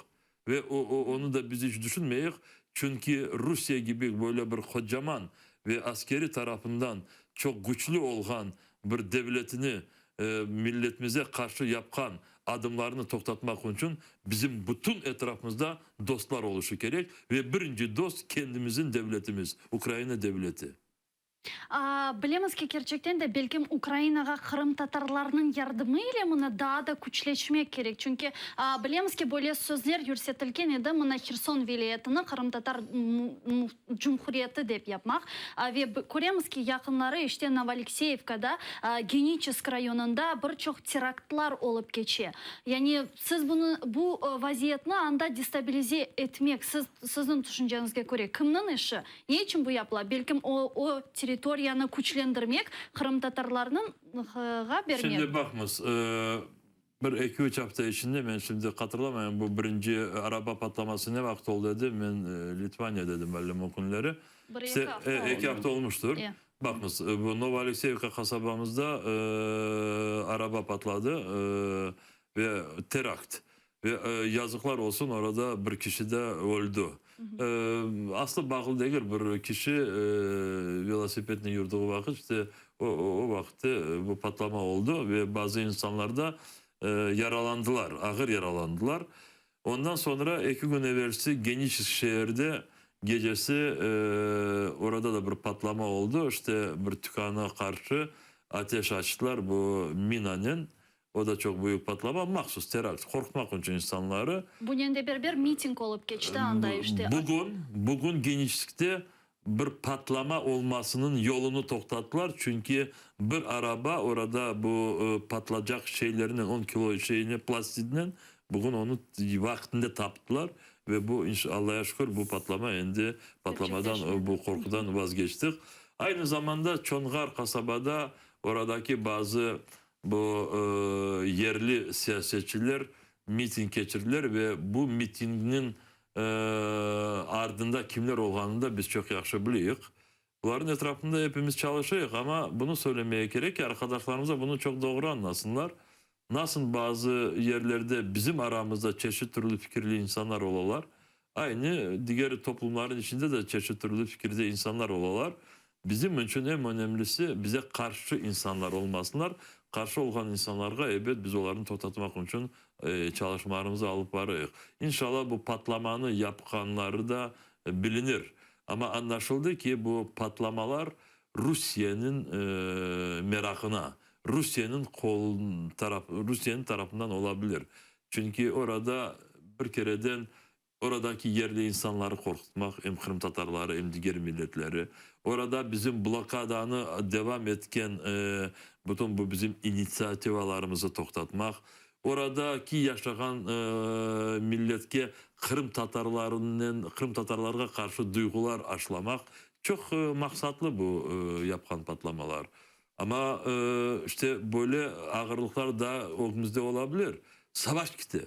ve onı da biz iç düşünmeyik, çünki Rusiye kibi böyle bir qocaman ve askeri tarafından çoq küçlü olğan bir devletini milletimize qarşı yapqan adımlarını toqtatmaq içün bizim bütün etrafımızda dostlar oluşı kerek ve birinci dost kendimizin devletimiz, Ukraina devleti. Bilemiz ki, kerçekten de, belkim, Ukrainağa qırımtatarlarnıñ yardımı ile mına daa da küçleşmek kerek. Çünki, bilemiz ki, böyle sözler yürsetilgen edi, mına Herson vilâyetini qırımtatar cumhuriyeti dep yapmaq. Ve köremiz ki, yaqınları, işte, Novoalekseyevkada, Geniçesk rayonında bir çoq teraktlar olıp keçe. Yani, siz bunı, bu vaziyetni anda destabilize etmek, siz, sizniñ tüşünceñizge köre, kimniñ işi? Ne içün bu yapıla? Belkim o, o territoriyanı küçlendirmek, qırımtatarlarnıñ ğa bermek. Şimdi baqıñız, bir eki-üç afta içinde, men şimdi hatırlamayım, bu birinci araba patlaması ne vaqıt oldı edi, men Litvaniyada edim allem o künleri. Bir eki afta oldu. Eki afta olmuştır. Baqıñız, bu Novoalekseyevka qasabamızda araba patladı ve terakt. Ve yazıqlar olsun, orada bir kişi de öldi. Aslı bağlı degil, bir kişi velosipednen yürdiği vaqıt, işte o, o vaqıtte bu patlama oldı ve bazı insanlar da yaralandılar, ağır yaralandılar. Ondan soñra eki kün evelsi Geniçesk şeerde gecesi orada da bir patlama oldı, işte bir tükâna qarşı ateş açtılar bu minanen. O da çoq büyük patlama, mahsus terakt, qorqutmaq içün insanları. Bunen de berber miting olıp keçti anda işte. Bugün, bugün Geniçeskte bir patlama olmasınıñ yolunı toqtattılar, çünki bir araba orada bu patlacaq şeylernen, on kilo şeyine, plastidnen, bugün onı vaqtında taptılar ve bu, Allaya şükür, bu patlama endi patlamadan, bu qorqudan vazgeçtik. Aynı zamanda Çonğar qasabada oradaki bazı Bu yerli siyasetçiler miting keçirdiler ve bu mitingniñ ardında kimler olğanını da biz çoq yahşı bileyik. Bularnıñ etrafında epimiz çalışayıq, amma bunı söylemege kerek ki, arqadaşlarımız da bunı çoq doğru añlasınlar. Nasıl bazı yerlerde bizim aramızda çeşit türlü fikirli insanlar olalar, aynı diger toplumların içinde de çeşit türlü fikirde insanlar olalar. Bizim içün eñ önemlisi, bize qarşı insanlar olmasınlar. Qarşı olğan insanlarğa, ebet, biz olarnı toqtatmaq içün çalışmalarımızı alıp barayıq. İnşallah, bu patlamanı yapqanları da bilinir. Amma añlaşıldı ki, bu patlamalar Rusiyeniñ meraqına, Rusiyeniñ qol taraf, Rusiyeniñ tarafından ola bilir. Çünki orada bir kereden Oradaki yerli insanları qorqutmaq, em qırımtatarları, em diger milletleri. Orada bizim blokadanı devam etken bütün bu bizim initsiativalarımızı toqtatmaq. Oradaki yaşağan milletke qırımtatarlarınen, qırımtatarlarğa qarşı duyğular aşlamaq. Çoq maqsatlı bu yapqan patlamalar. Amma işte böyle ağırlıqlar da ögümizde ola bilir. Savaş kite.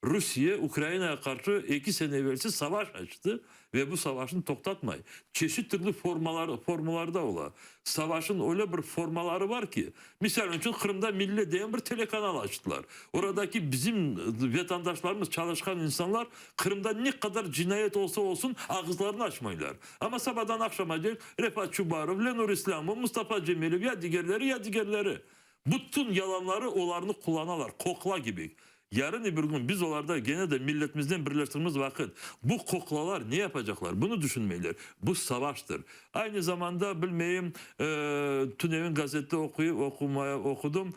Rusiye Ukrainağa qarşı eki sene evelsi savaş açtı ve bu savaşnı toqtatmay. Çeşit türlü formalar, formalarda ola. Savaşın öyle bir formaları bar ki, misal içün Qırımda Millet degen bir telekanal açtılar. Oradaki bizim vatandaşlarımız, çalışqan insanlar Qırımda ne qadar cinayet olsa olsun ağızlarını açmaylar. Amma sabadan aqşamadek Refat Çubarov, Lenur İslâmov, Mustafa Cemilev ya digerleri, ya digerleri. Bütün yalanları olarnı qullanalar, qoqla kibi. Yarın bir gün biz olarda gene de milletimizden birleştirimiz vaqıt bu qoqlalar ne yapacaqlar? Bunı düşünmeyler. Bu savaştır. Aynı zamanda bilmeyim, tünevin gazette oquyıp, oqumaya, oqudım,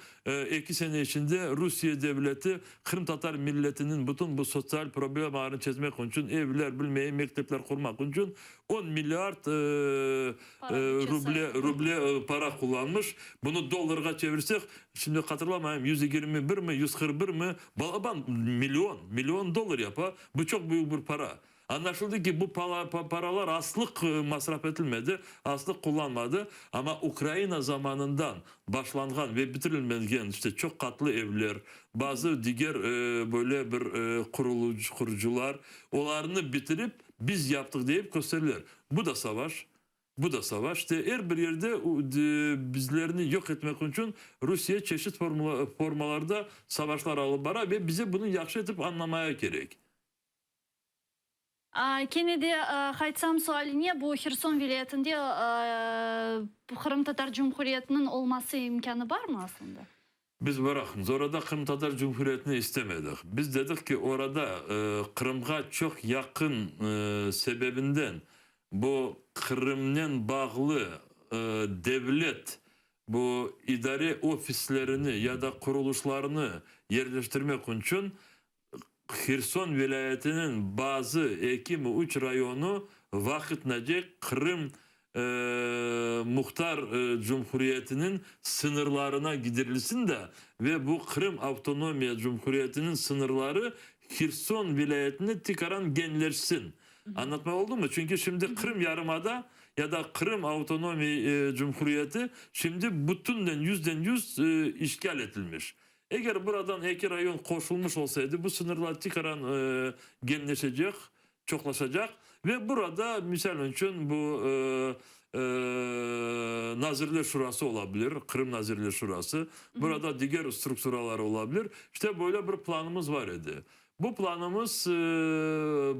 2 sene içinde Rusiye devleti qırımtatar milletiniñ bütün bu sotsial problemalarını çezmek içün, evler, bilmeyim, mektepler qurmaq içün 10 milliard ruble, ruble para qullanmış. Bunı dollarğa çevirsek, şimdi hatırlamayım, 121 mi, 141 mi, balaban million, million dollar yapa. Bu çoq büyük bir para. Añlaşıldı ki, bu paralar aslıq masraf etilmedi, aslıq qullanmadı, amma Ukraina zamanından başlanğan ve bitirilmegen işte çoq qatlı evler, bazı diger böyle bir qurucılar, olarnı bitirip, biz yaptıq deyip kösterirler. Bu da savaş, bu da savaş. İşte er bir yerde bizlerni yoq etmek içün Rusiye çeşit formalarda savaşlar alıp bara ve bize bunı yahşı etip añlamaya kerek. Kene de qaytsam sualine, bu Herson vilâyetinde Qırımtatar Cumhuriyetiniñ olması imkânı barmı aslında? Biz bıraqmız. Orada Qırımtatar Cumhuriyetini istemedik. Biz dedik ki, orada Qırımğa çoq yaqın sebebinden bu Qırımnen bağlı devlet bu idare ofislerini ya da qurulışlarını yerleştirmek içün Herson vilâyetiniñ bazı ekimi üç rayonı vaqıtnacek Qırım Muhtar Cumhuriyetiniñ sıñırlarına gidirilsin da ve bu Qırım Avtonomiya Cumhuriyetiniñ sıñırları Herson vilâyetine tikaran genleşsin. Añlatma oldumı? Çünki şimdi Qırım yarımada ya da Qırım Avtonomiy Cumhuriyeti şimdi bütünden yüzden yüz işgal etilmiş. Eger buradan eki rayon qoşulmış olsa edi, bu sıñırlar tikaran genleşecek, çoqlaşacaq ve burada, misal içün, bu Nazirler Şurası ola bilir, Qırım Nazirler Şurası, burada diger strukturalar ola bilir. İşte böyle bir planımız bar edi. Bu planımız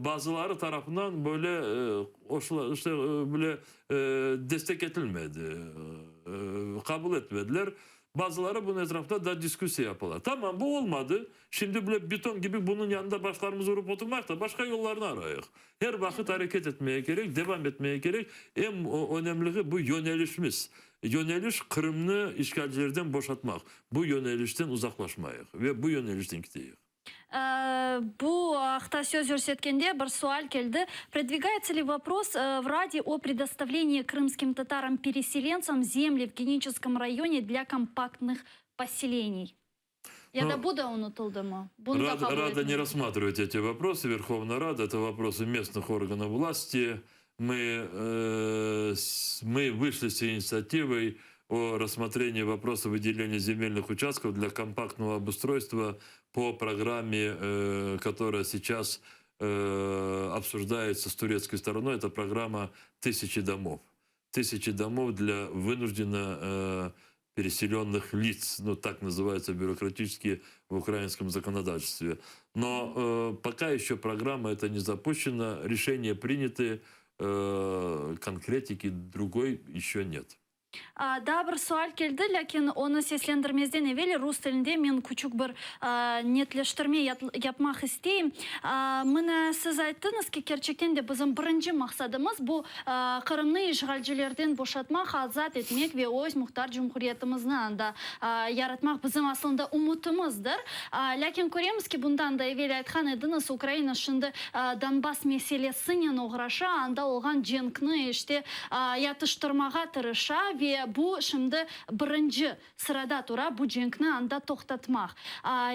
bazıları tarafından böyle işte böyle destek etilmedi, qabul etmediler. Bazıları bunıñ etrafında da diskussiya yapalar. Tamam, bu olmadı. Şimdi bile beton kibi bunıñ yanında başlarımızı urıp oturmayıq da, başqa yollarnı arayıq. Her vaqıt areket etmege kerek, devam etmege kerek. Eñ önemligi bu yönelişimiz. Yöneliş Qırımnı işğalcilerden boşatmaq. Bu yönelişten uzaqlaşmayıq ve bu yönelişten keteyik. Bu aqta söz yürsetkende bir sual keldi. Продвигается ли вопрос в Раде о предоставлении крымским татарам-переселенцам земли в Геническом районе для компактных поселений? Ya da bu da unutıldımı? Bunı da Рада, Рада не рассматривает эти вопросы. Верховная Рада – это вопросы местных органов власти. Мы вышли с инициативой о рассмотрении вопроса выделения земельных участков для компактного обустройства по программе, которая сейчас обсуждается с турецкой стороной. Это программа «Тысячи домов». Тысячи домов для вынужденно переселенных лиц, ну так называется бюрократически в украинском законодательстве. Но пока еще программа эта не запущена, решения приняты, конкретики другой еще нет. Daa bir sual keldi, lâkin onı seslendirmezden evel rus tilinde men küçük bir netleştirme yapmaq isteyim. Mına siz ayttıñız ki, kerçekten de bizim birinci maqsadımız bu Qırımnı işğalcilerden boşatmaq, azat etmek ve öz muhtar cumhuriyetimizni anda yaratmaq bizim aslında ümütimizdir. Lâkin köremiz ki, bundan da evel aytqan ediñiz, Ukraina şimdi Donbass meselesinen oğraşa, anda olğan cenkni işte yatıştırmağa tırışa ve bu şimdi birinci sırada tura, bu cenkni anda toqtatmaq.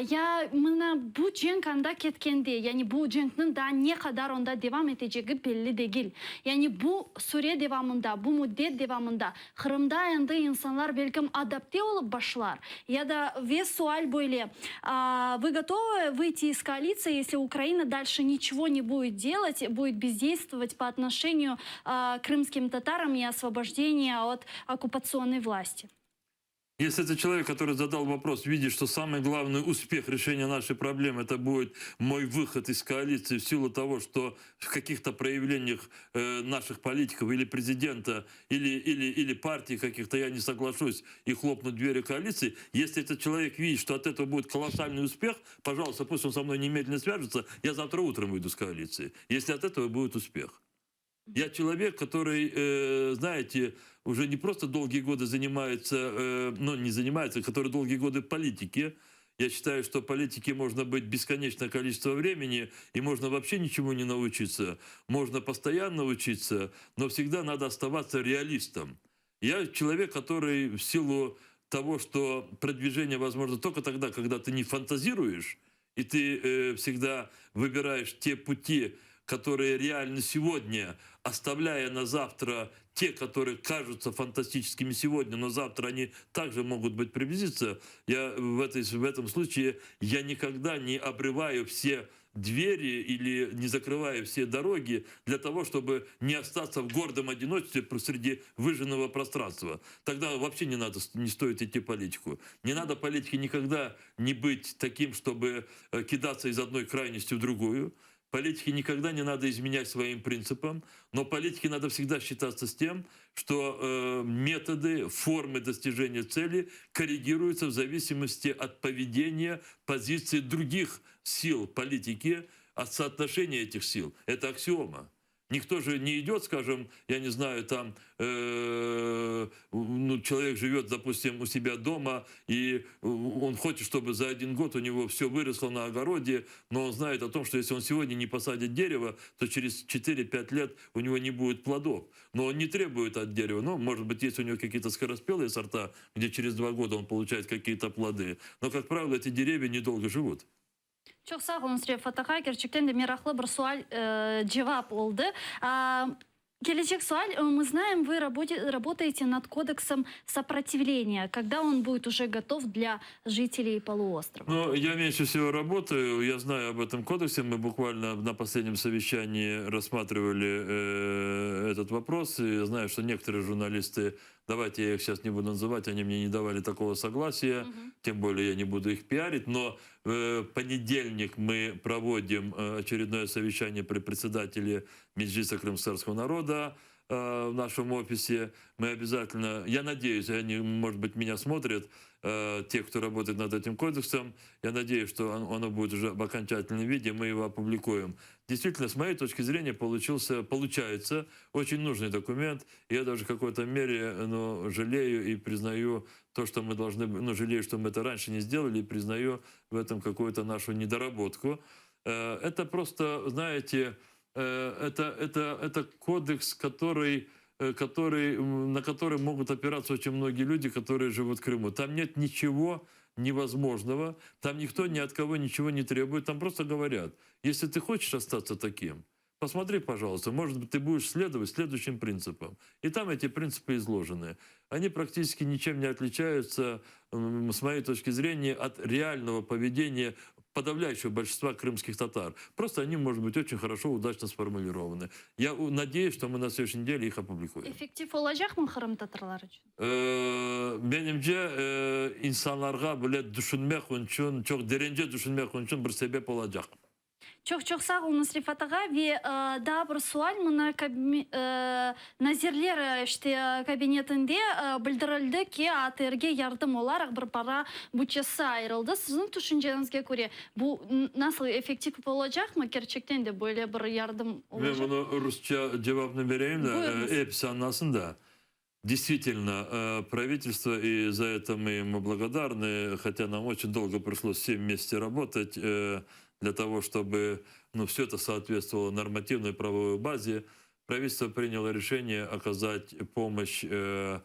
Ya mına bu cenk anda ketkende, yani bu cenkniñ daa ne qadar onda devam etecegi belli degil. Yani bu süre devamında, bu müddet devamında Qırımda endi insanlar belkim adapte olıp başlar. Ya da ve sual böyle: Вы готовы выйти из коалиции, если Украина дальше ничего не будет делать, будет бездействовать по отношению к крымским татарам и освобождению от оккупационной власти? Если это человек, который задал вопрос, видит, что самый главный успех решения нашей проблемы это будет мой выход из коалиции в силу того, что в каких-то проявлениях наших политиков или президента, или партий каких-то я не соглашусь и хлопну двери коалиции, если этот человек видит, что от этого будет колоссальный успех, пожалуйста, пусть он со мной немедленно свяжется, я завтра утром выйду с коалиции, если от этого будет успех. Я человек, который, знаете, уже не просто долгие годы занимается, ну не занимается, который долгие годы в политике. Я считаю, что в политике можно быть бесконечное количество времени, и можно вообще ничему не научиться. Можно постоянно учиться, но всегда надо оставаться реалистом. Я человек, который в силу того, что продвижение возможно только тогда, когда ты не фантазируешь, и ты всегда выбираешь те пути, которые реальны сегодня, оставляя на завтра те, которые кажутся фантастическими сегодня, но завтра они также могут быть приблизиться. Я в этом случае я никогда не обрываю все двери или не закрываю все дороги для того, чтобы не остаться в гордом одиночестве среди выжженного пространства. Тогда вообще не надо, не стоит идти в политику. Не надо политике никогда не быть таким, чтобы кидаться из одной крайности в другую. Политике никогда не надо изменять своим принципам, но политике надо всегда считаться с тем, что методы, формы достижения цели корригируются в зависимости от поведения, позиции других сил политики, от соотношения этих сил. Это аксиома. Никто же не идет, скажем, я не знаю, там, ну, человек живет, допустим, у себя дома, и он хочет, чтобы за один год у него все выросло на огороде, но он знает о том, что если он сегодня не посадит дерево, то через 4-5 лет у него не будет плодов. Но он не требует от дерева. Ну, может быть, есть у него какие-то скороспелые сорта, где через 2 года он получает какие-то плоды. Но, как правило, эти деревья недолго живут. Çoq sağ oluñız, Refat ağa. Kerçekten de meraqlı bir sual cevap oldı. Kelecek sual. Мы знаем, вы работаете над кодексом сопротивления. Когда он будет уже готов для жителей полуострова? Ну, я меньше всего работаю, я знаю об этом кодексе. Мы буквально на последнем совещании рассматривали этот вопрос. И я знаю, что некоторые журналисты, давайте я их сейчас не буду называть, они мне не давали такого согласия, тем более я не буду их пиарить. Но в понедельник мы проводим очередное совещание при председателе Меджлиса крымскотатарского народа в нашем офисе. Мы обязательно, я надеюсь, они, может быть, меня смотрят, те, кто работает над этим кодексом, я надеюсь, что оно будет уже в окончательном виде, мы его опубликуем. Действительно, с моей точки зрения, получается очень нужный документ. Я даже в какой-то мере, ну, жалею и признаю то, что мы должны, ну, жалею, что мы это раньше не сделали, и признаю в этом какую-то нашу недоработку. Это просто, знаете, это кодекс, на который могут опираться очень многие люди, которые живут в Крыму. Там нет ничего невозможного, там никто ни от кого ничего не требует, там просто говорят: если ты хочешь остаться таким, посмотри, пожалуйста, может быть, ты будешь следовать следующим принципам. И там эти принципы изложены. Они практически ничем не отличаются, с моей точки зрения, от реального поведения подавляющего большинства крымских татар. Просто они, может быть, очень хорошо, удачно сформулированы. Я надеюсь, что мы на следующей неделе их опубликуем. Effektiv olacaqmı qırımtatarlar içün? Menimce insanlarğa bile tüşünmek içün, çoq derence tüşünmek içün bir sebep olacaq. Çoq çoq sağ oluñız, Refat ağa. Ve daa bir sual mına Nazirler işte kabinetinde bildirildi ki, ATRge yardım olaraq bir para bütçesi ayırıldı. Siziñ tüşünceñizge köre bu nasıl effektiv olacaqmı? Kerçekten de böyle bir yardım Men olacaq? bunı rusça cevapnı bereyim de, Buyurıñız. Episi añlasın da. Действительно, правительство, и за это мы ему благодарны, хотя нам очень долго пришлось всем вместе работать для того, чтобы, ну, все это соответствовало нормативной правовой базе. Правительство приняло решение оказать помощь в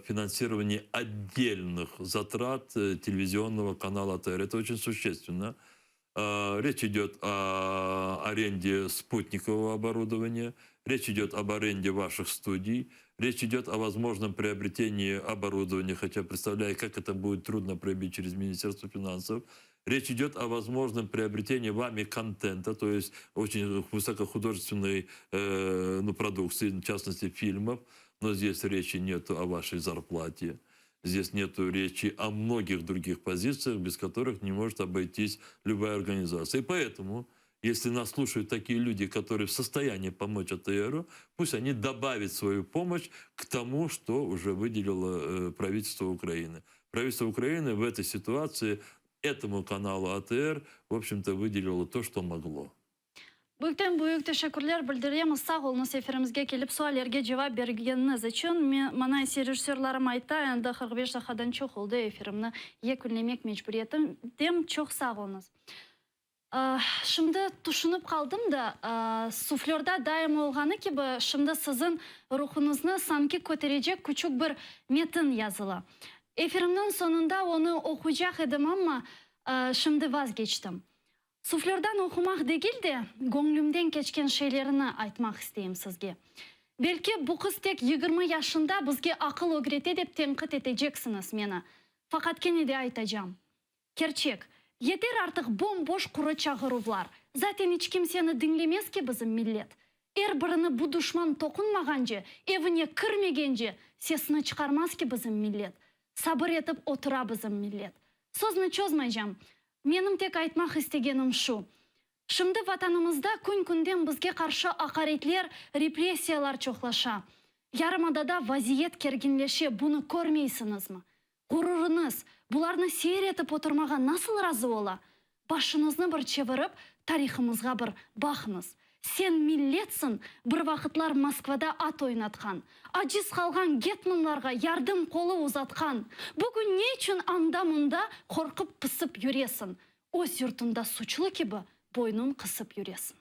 финансировании отдельных затрат телевизионного канала АТР. Это очень существенно. Речь идет о аренде спутникового оборудования, речь идет об аренде ваших студий, речь идет о возможном приобретении оборудования, хотя представляю, как это будет трудно пробить через Министерство финансов. Речь идет о возможном приобретении вами контента, то есть очень высокохудожественной ну, продукции, в частности фильмов, но здесь речи нет о вашей зарплате. Здесь нету речи о многих других позициях, без которых не может обойтись любая организация. И поэтому, если нас слушают такие люди, которые в состоянии помочь АТРу, пусть они добавят свою помощь к тому, что уже выделило э, правительство Украины. Правительство Украины в этой ситуации этому каналу АТР, в общем-то, выделило то, что могло. Büyükten büyük teşekkürler bildiremiz. Sağ oluñız efirimizge kelip suallerge cevap bergeniñiz içün. Men, maña ise rejissörlarım ayta, endi 45 daqqadan çoq oldı efirimni yekünlemek mecburiyetim. Çoq sağ oluñız. Şimdi tüşünip qaldım da, suflörda daim olğanı kibi, şimdi siziñ ruhuñıznı sanki köterecek küçük bir metin yazılı. Efirimniñ soñunda onı oquycaq edim, amma şimdi vazgeçtim. Suflördan oqumaq degil de, göñlümden keçken şeylerini aytmaq isteyim sizge. Belki bu qız tek 20 yaşında bizge aqıl ögrete dep tenqit eteceksiñiz meni. Faqat kene de aytacam. Kerçek, yeter artıq bom-boş quru çağıruvlar. Zaten iç kimseni diñlemez ki bizim millet. Er birini bu duşman toqunmağance, evine kirmegence sesini çıqarmaz ki bizim millet. Sabır etip otura bizim millet. Sözni çozmaycam. Menim tek aytmaq istegenim şu. Şimdi vatanımızda kün-künden bizge qarşı aqaretler, repressiyalar çoqlaşa. Yarımadada vaziyet kerginleşe, bunı körmeysiñizmi? Ğururıñız bularnı seyir etip oturmağa nasıl razı ola? Başıñıznı bir çevirip, tarihımızğa bir baqıñız. Sen milletsiñ, bir vaqıtlar Moskvada at oynatqan, aciz qalğan getmanlarğa yardım qolu uzatqan. Bugün ne içün anda-mında qorqıp-pısıp yüresiñ? Öz yurtuñda suçlu kibi boynun qısıp yüresiñ.